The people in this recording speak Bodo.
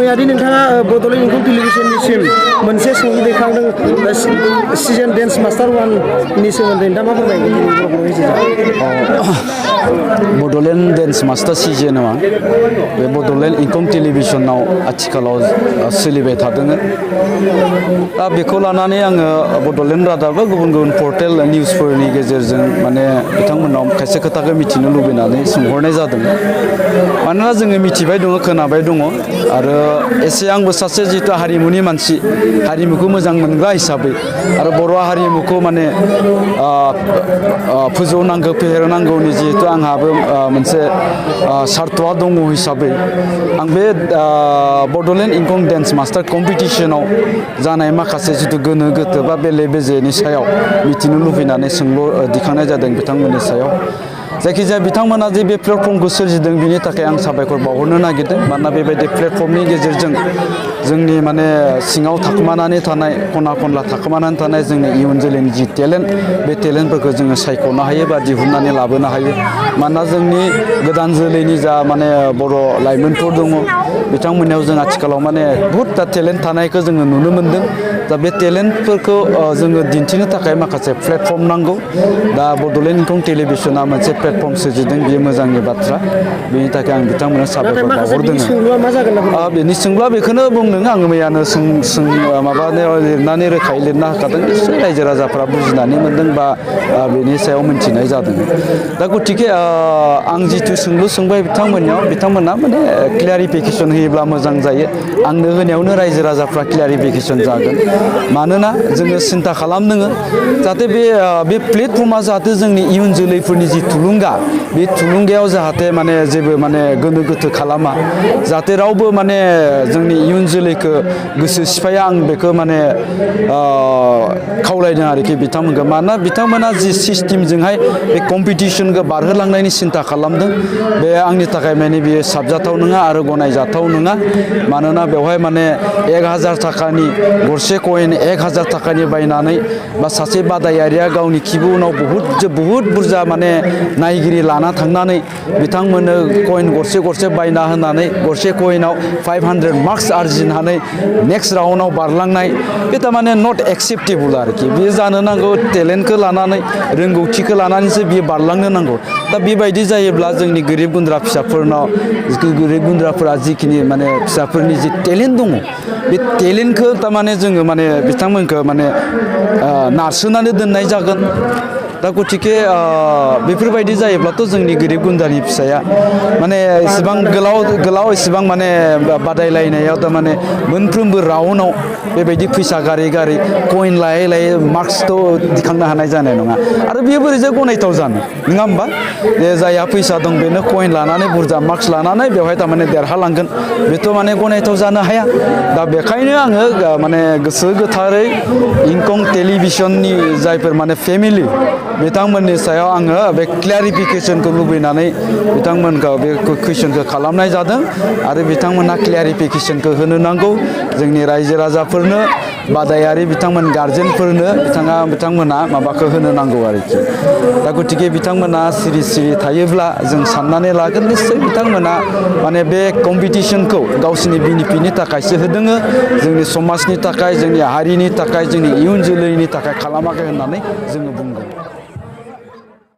मैयादि नोंथाङा बड'लेण्ड इंखं टेलिभिजननिसिम मोनसे सोंलु दैखांदों सिजन डेन्स मास्टार 1 नि सोमोन्दै नोंथाङा मा फोरमायगोन बड'लेण्ड डेन्स मास्टार सिजनआ बे बड'लेण्ड इंखं टेलिभिजनाव आथिखालाव सोलिबाय थादों दा बेखौ लानानै आङो बड'लेण्ड रादाब बा गुबुन गुबुन पर्टेल निउसफोरनि गेजेरजों माने बिथांमोनाव खायसे खोथाखौ मिथिनो लुबैनानै सोंहरनाय जादों मानोना जोङो मिथिबाय दङ खोनाबाय दङ आरो एसे आंबो सासे जिहेतु हारिमुनि मानसि हारिमुखौ मोजां मोनग्रा हिसाबै आरो बर' हारिमुखौ माने फोजौनांगौ फेहेरनांगौनि जिहेतु आंहाबो मोनसे सार्थ'आ दङ हिसाबै आं बे बड'लेण्ड इंखं डेन्स मास्टार कम्पिटिसनाव जानाय माखासे जिथु गोनो गोथो बा बेले बेजेनि सायाव मिथिनो लुबैनानै सोंलु दिखांनाय जादों बिथांमोननि सायाव जायखिजाया बिथांमोना जे बे प्लेटफर्मखौ सोरजिदों बिनि थाखाय आं साबायखर बावहरनो नागिरदों मानोना बेबायदि प्लेटफर्मनि गेजेरजों जोंनि माने सिङाव थाखोमानानै थानाय खना खनला थाखोमानानै थानाय जोंनि इयुन जोलैनि जि टेलेन्ट बे टेलेन्टफोरखौ जोङो सायख'नो हायो बा दिहुननानै लाबोनो हायो मानोना जोंनि गोदान जोलैनि जा माने बर' लाइमोनफोर दङ बिथांमोननियाव जों आथिखालाव माने बहुद दा टेलेन्ट थानायखौ जोङो नुनो मोन्दों दा बे टेलेन्टफोरखौ जोङो दिन्थिनो थाखाय माखासे प्लेटफर्म नांगौ दा बड'लेण्ड इंखं टेलिभिजना मोनसे प्लेटफर्म सोरजिदों बेयो मोजांनि बाथ्रा बेनि थाखाय आं बिथांमोननो साबायखर बावहरदों बेनि सोंलुआ बेखौनो बुंदों आं मैयानो माबानायाव लिरनानै रोखायै लिरना होखादों निश्चय रायजो राजाफ्रा बुजिनानै मोन्दों बा बेनि सायाव मिन्थिनाय जादों दा गतिके आं जिथु सोंलु सोंबाय बिथांमोना माने क्लियारिफिकेसन होयोब्ला मोजां जायो आंनो होनायावनो रायजो राजाफ्रा क्लियारिफिकेसन जागोन मानोना जोङो सिन्था खालामदों जाहाथे बे प्लेटफर्मा जाहाथे जोंनि इयुन जोलैफोरनि जि थुलुंगा बे थुलुंगायाव जाहाथे माने जेबो माने गोनो गोथो खालामा जाहाथे रावबो माने जोंनि इयुन जोलैखौ गोसो सिफाया आं बेखौ माने खावलायदों आरोखि बिथांमोनखौ मानोना बिथांमोना जि सिस्टेमजोंहाय बे कम्पिटिसनखौ बारहोलांनायनि सिन्था खालामदों बे आंनि थाखाय माने बेयो साबजाथाव नङा आरो गनायजाथाव नङा मानोना बेवहाय माने 1000 थाखानि गरसे कइन 1000 थाखानि बायनानै बा सासे बादायारिया गावनि खिबु उनाव बहुद बुरजा माने नायगिरि लाना थांनानै बिथांमोननो कइन गरसे गरसे बायना होनानै गरसे कइनाव 500 मार्क्स आरजिनानै नेक्स्ट राउन्डआव बारलांनाय बे थारमाने नट एक्सेप्टेबल आरोखि बेयो जानो नांगौ टेलेन्टखौ लानानै रोंगौथिखौ लानानैसो बियो बारलांनो नांगौ दा बेबायदि जायोब्ला जोंनि गोरिब गुन्द्रा गोरिब गुन्द्राफोरा जिखिनि माने फिसाफोरनि जि टेलेन्ट दङ बे टेलेन्टखौ थारमाने जोङो माने बिथांमोनखौ माने नारसोनानै दोननाय जागोन दा गतिके बेफोरबायदि जायोब्लाथ' जोंनि गोरिब गुन्द्रानि फिसाया माने एसेबां गोलाव एसेबां माने बादायलायनायाव थारमाने मोनफ्रोमबो राउन्डआव बेबायदि फैसा गारै कइन लायै मार्क्सथ' दिखांनो हानाय जानाय नङा आरो बेयो बोरैजाय गनायथाव जानो नङा होमबा जायहा फैसा दं बेनो कइन लानानै बुरजा मार्क्स लानानै बेवहाय थारमाने देरहालांगोन बेथ' माने गनायथाव जानो हाया दा बेखायनो आङो माने गोसो गोथारै इंखं टेलिभिजननि जायफोर माने फेमिलि बिथांमोननि सायाव आङो बे क्लियारिफिकेसनखौ लुबैनानै बिथांमोनखौ बे कुइसनखौ खालामनाय जादों आरो बिथांमोनहा क्लियारिफिकेसनखौ होनो नांगौ जोंनि रायजो राजाफोरनो बादायारि बिथांमोन गार्जेनफोरनो बिथांमोना माबाखौ होनो नांगौ आरोखि दा गतिके बिथांमोना सिरि थायोब्ला जों साननानै लागोन निश्चय बिथांमोना माने बे कम्पिटिसनखौ गावसोरनि बेनिफिटनि थाखायसो होदों जोंनि समाजनि थाखाय जोंनि हारिनि थाखाय जोंनि इयुन जोलैनि थाखाय खालामाखै होननानै जोङो बुंगोन